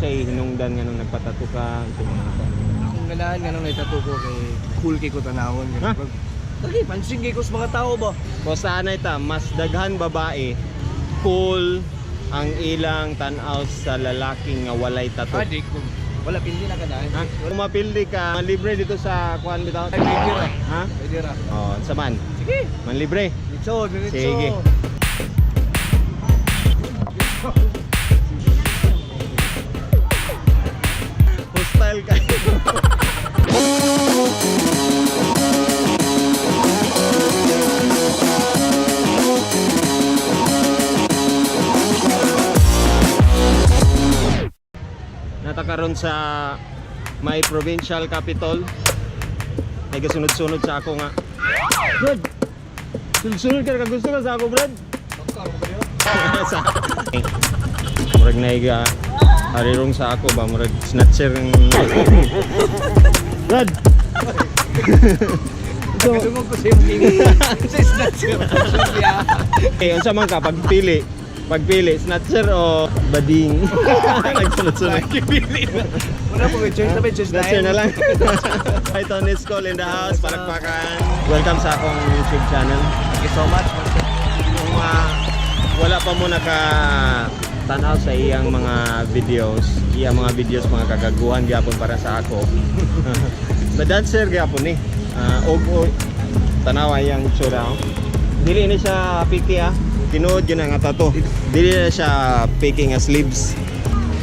Unsay hinungdan nga nung nagpatato ka, unsay mga ka? Akong ganahan nga nung nagtattoo ko kay cool kay ko tanawon. Ha? Lagi, pansin kay ko sa mga tao ba? Basta anay ta, mas daghan babae, cool ang ilang tan-aw sa lalaki nga walay tattoo. Ah, di ko. Wala, pindi na ganahan. Ha? Kung mapildi ka, manlibre dito sa kuan bitaw. Ay, pwede ra. Ha? Pwede ra. Oh, sa man. Sige. Manlibre. Diretso, diretso. Sige. Hostile ka. Natakaron sa may provincial capital. Ay gasunod-sunod sa ako nga. Brad! Sunod-sunod ka ka gusto ka sa ako, Brad? Sa murag naiga harirong sa ako ba, murag snatcher ng Brad. So, Kadungog ko sa iyong tingin. Sa snatcher. Eh, unsa man ka pagpili? Pagpili, snatcher o bading? Nagsunod-sunod. Wala po, choice na ba? Choice na. Snatcher na lang. Hi, Tony Skull in the house. Palakpakan. Welcome sa akong YouTube channel. Thank you so much. Kung wala pa mo naka tanaw sa iyang mga videos, iyang mga videos mga kagaguhan gyapon para sa ako. Ba-dancer gyapon ni. Og og tanawa iyang itsura, oh. Dili ni siya piki ah. Tinuod yun ang tato. Dili na siya piki nga sleeves.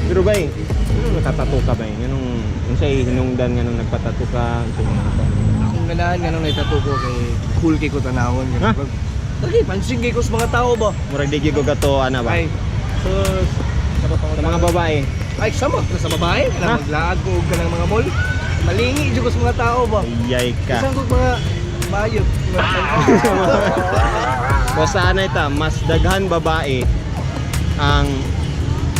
Pero bay, ano nakatato ka bay? Nganong unsay hinungdan nganong nagpatato ka, unsay mga ka? Akong ganahan nga nung nagtattoo ko kay cool kay ko tanawon. Ha? Lagi, pansin kay ko sa mga tao ba? Murag di gyud ko gato ana ba? Ay, so, Sa mga babae. Ay, sama sa babae, Ha? kanang maglaag ko og kanang mga mall. Malingi jud ko sa mga tao ba? Ayay ka. Bisan ko mga bayot. Basta anay ta, mas daghan babae ang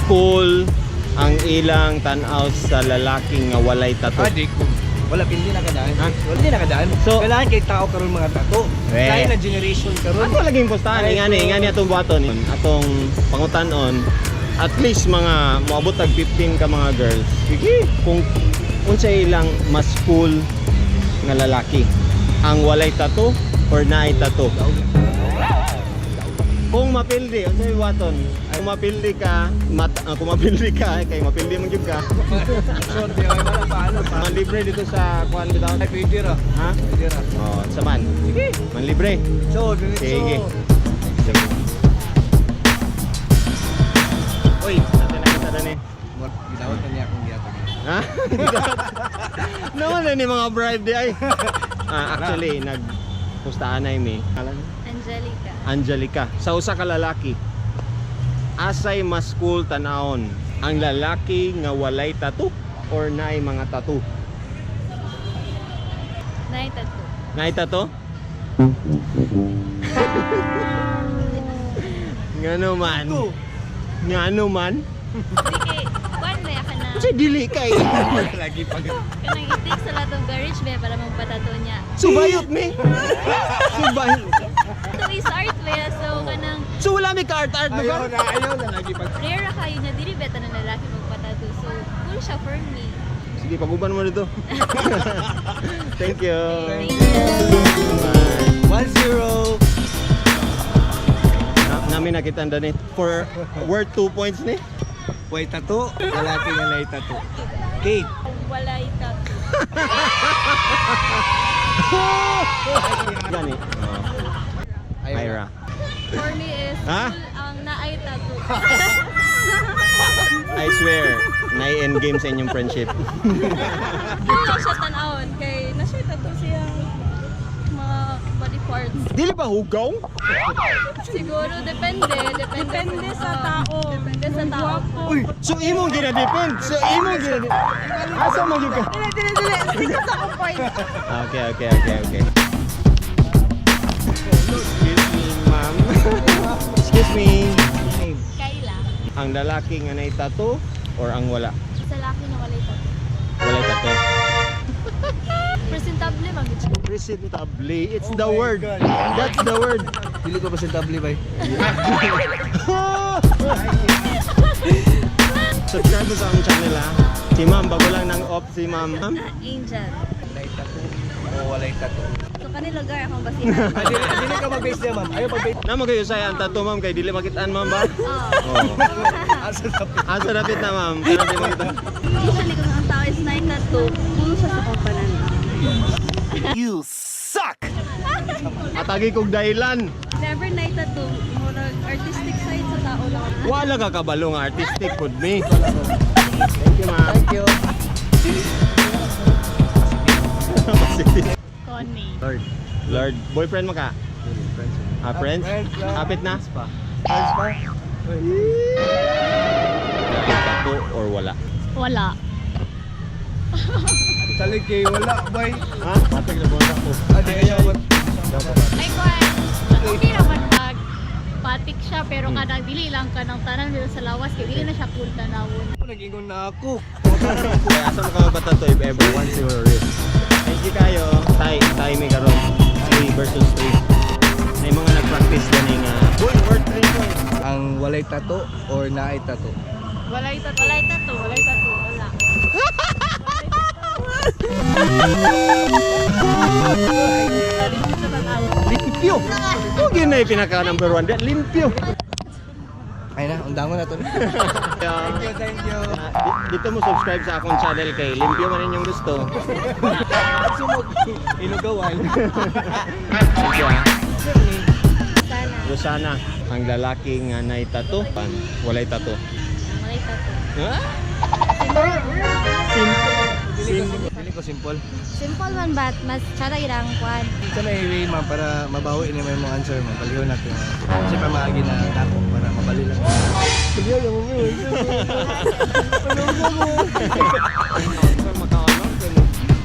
cool ang ilang tan-aw sa lalaki nga walay tattoo. Ah, di ko. Wala, pindi na kadaan. Ha? Wala, hindi na kadaan. So- Kailangan kay tao karon mga tato. Eh. Lain na generation karon. Ano laging postahan? Ay, Ingani, so- ingani atong buhaton. Atong pangutanon, at least mga moabot tag 15 ka mga girls. Sige, kung unsay ilang mas cool nga lalaki, ang walay tattoo or naay tattoo. Kung mapildi, unsay buhaton? Kung mapildi ka, kung mapildi ka, kay mapildi man gyud ka. So, di ay wala pa ano pa. Manlibre dito sa kuan bitaw. Ay, pwede ra. Ha? Pwede ra. Oh, sa man. Sige. Manlibre. So, diretso. Sige. Sige. Uy, natin nakita na ni. Gidawat na niya akong gihatag. Ha? Naman na ni mga bribe di ay. Ah, actually, nag pustahan na mi. Angelica. Angelica. Sa usa ka lalaki, asay mas cool tanawon, ang lalaki nga walay tattoo or naay mga tattoo? Naay tattoo. Naay tattoo? Ngano man? Ngano man? Di kay, kuan ba ka na? Kasi dili kay. Lagi pag Kanang it takes a lot of courage ba para magpatato niya. Subayot mi. Subayot. Tattoo is art ba, so kanang So wala mi ka art art Ayaw lugar. na, ayaw na lagi pag rare ra kayo niya dili ba tanan lalaki magpatato. So cool siya for me. Sige, paguban mo dito. Thank you. Thank you. Bye. 1-0. Namin nakita ni for worth 2 points ni. Way tattoo, lalaki nga na tattoo. Kate, Walay tattoo. Gani. Oh. Myra. For me is Ha? cool ang naay tattoo. I swear, na end game sa inyong friendship. Cool lang siya tan-awon kay na siya tattoo siyang mga body parts. Dili ba hugaw? Siguro depende, depende, Depende sa tao. Depende sa tao. Uy, so imong gina-defend. So imong gina. Asa man gyud ka? Dili, dili, dili. Stick sa akong point. Okay. Excuse me, ma'am. Excuse me. Kayla, Ang lalaki nga nay tattoo or ang wala? sa laki na walay tattoo. Walay tattoo. Presentable man gud siya. Presentable. It's Oh the my word. God. That's the word. Dili ko presentable bay. Subscribe mo sa akong channel ha. Si ma'am, bago lang nang off si ma'am. Ma'am? Angel. Walay tattoo o walay tattoo. So kanila lugar akong basihan. Ah, dili ka mag-base niya, ma'am. Ayaw mag-base. Na magayo sa ang tattoo, ma'am, kay dili makitaan, ma'am ba? Oo. Oo. Asa sa Asa dapit na, ma'am. Kana di makitaan. Usually kung ang tao is 9 tattoo, puno siya sa kumpanan. You suck! Atagi kog dahilan. Never night tattoo, murag artistic side sa tao lang. Wala ka kabalo nga artistic pud mi. Thank you, ma'am. Thank you. Connie. Lord. Lord, boyfriend mo ka? Friends. Ah, friends? Friends lang. Kapit na? Pa. Friends pa? Tattoo or wala? Wala. Salig kay wala, boy. Ha? Kapit na bola ko. Ah, di ayaw. Ay, kuan. Okay naman pag patik siya pero kanang dili lang kanang tanan dito sa lawas kay dili na siya cool tanawon. Nag-ingon na ako. Kaya asa mo ka ba tattoo if ever? One zero risk. Thank you kayo. Tie, tie may karon. 3 versus 3. May mga nag-practice gani nga. Uy, worth 3 points. Ang walay tattoo or naay tattoo? Walay tattoo. Walay tattoo. Walay tattoo. Wala. Limpyo. Oh, yun na yung pinaka number 1. Limpyo. Ay na, undangon na to. Kaya, Thank you, thank you. dito mo subscribe sa akong channel kay Limpyo man inyong gusto. Sumog. Inugawan. Thank you, ah. Sana. Rosana, ang lalaki nga nay tattoo, pan, walay tattoo. Walay tattoo. Ha? Simple. Dili ko simple. Simple man but mas tsara irang kwan. Sa may way, ma'am, para mabawi ni may mga answer, ma'am. Baliw natin. Kasi pamaagi na dako para mabali lang. Baliw yung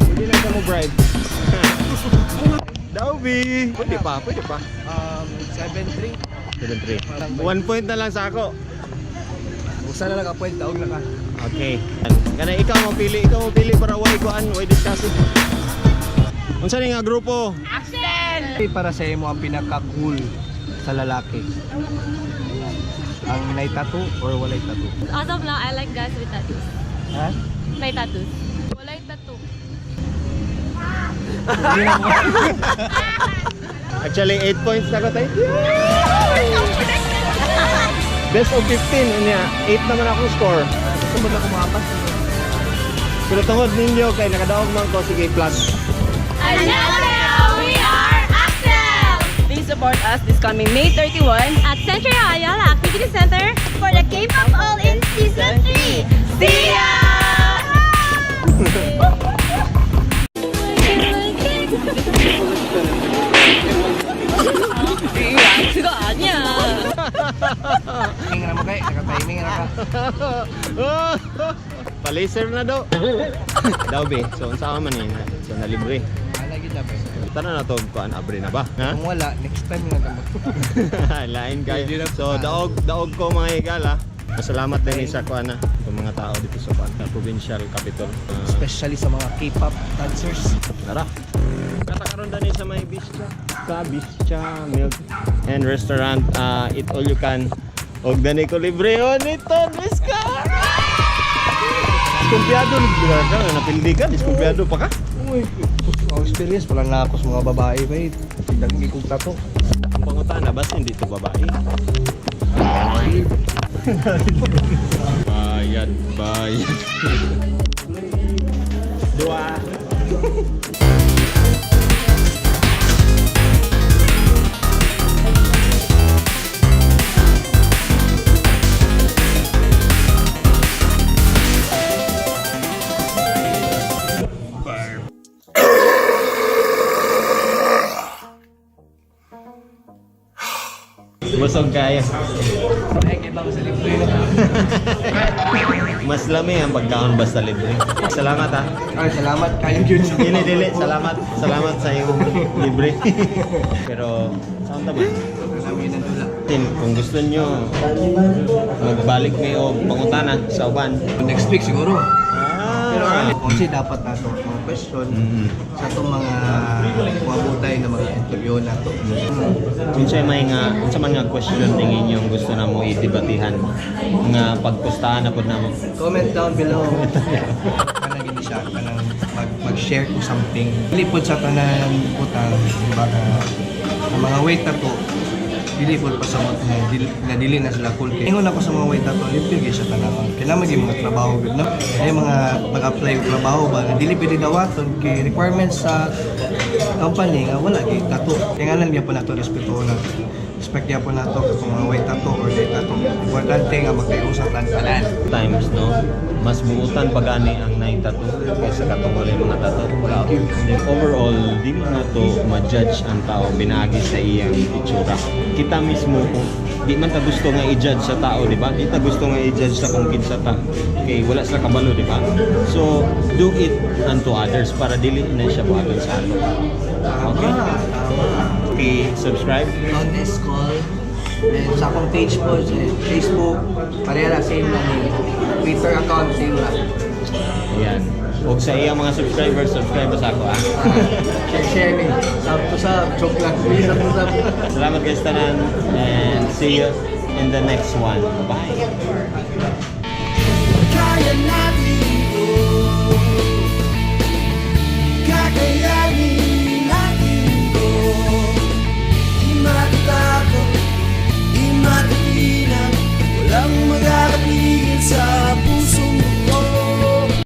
Pwede lang ka mo bribe. Daubi! Pwede pa, pwede pa. 7-3. 7-3. 1 point na lang sa ako. Usa na lang ka point, daog na ka. Okay. Kana ikaw mo pili para way kuan, way discuss. Unsa ni nga grupo? Para sa imo ang pinaka-cool sa lalaki. Ang nay tattoo or walay tattoo? As of now, I like guys with tattoos. Ha? May tattoos. Walay tattoo. Actually 8 points na ko tayo. Best of 15 unya, 8 naman akong score. Gusto mo na kumapas? Pero tungod ninyo kay nakadaog man ko sige plus. Annyeonghaseyo! We are Axel! Please support us this coming May 31 At Century Ayala Activity Center For the K-pop All In Season 3! See ya! 그거 아니야. Timing na mo kay, naka-timing na ka. Palaser na daw. Daw be. So unsa ka man ni? So nalibre. Alagi na ba? Tara na to kuan abre na ba? Ha? Kung wala, next time na tamo. Lain kayo. So daog daog ko mga higala. Masalamat din sa kuan na sa mga tao dito sa kuan, sa provincial capital. Especially sa mga K-pop dancers. Tara. Katakaroon dani sa may Bischa. Sa Bischa Milk and Restaurant, eat all you can. Og dani ko libre on ito, Miska. Diskumpiyado libre ka, napildi ka, diskumpiyado pa ka. Uy, ang experience pala na ako sa mga babae ba eh. Tignan ko kong tattoo. Ang pangutana basta hindi to babae. Bayad, bayad. Dua. Busog kaya. Ay, kaya ba sa libre na? Mas lami ang pagkaon basta libre. Salamat ha. Ay, salamat. Kayo yun. Dili, dili. Salamat. Salamat sa iyong libre. Pero, saan ta man? Tin, kung gusto nyo, magbalik may og pangutana sa uban. Next week siguro. Ah. Pero kasi dapat na to. Mga question sa atong mga kuwabutay na mga interview nato. Unsa man nga question ning inyong gusto na mo i-debatihan nga pagpustahan na pud namo? Comment down below. Kanang gini siya, kanang mag-share ko something. Dili pod sa tanan utang, di ba, nga ang mga way tattoo, dili pod pasamot na dili na sila cool. Kay ingon ako sa mga way tattoo, libre gyud siya tanan. Kailangan maging mga trabaho gud, no? Ay mga pag-apply og trabaho ba nga dili pwede dawaton kay requirements sa company nga wala gyud tattoo. Kaya nga lang po nato respeto na respect po nato kung mga way tattoo or day tattoo. Importante nga magkaiusa tan tanan. Times, no, mas buutan pa gani ang naay tattoo kaysa katong walay mga tattoo. Then overall, dili na to ma-judge ang tao pinaagi sa iyang itsura. Kita mismo, kung di man ta gusto nga i-judge sa tao, di ba? Di ta gusto nga i-judge sa kung kinsa ta kay wala sila kabalo, di ba? So do it unto others para dili na siya buhaton sa ato. Okay? Tama. Okay, subscribe. On this call, and sa akong page po, sa Facebook, pareha lang, same lang yun. Twitter account, same lang. Ayan. Ug sa iyang mga subscribers, subscribe sa ako ah. Share, share me. Sub to sub, joke lang. Please, sub to sub. Salamat guys tanan and see you in the next one. Bye. Kaya natin ito. Kakayanin.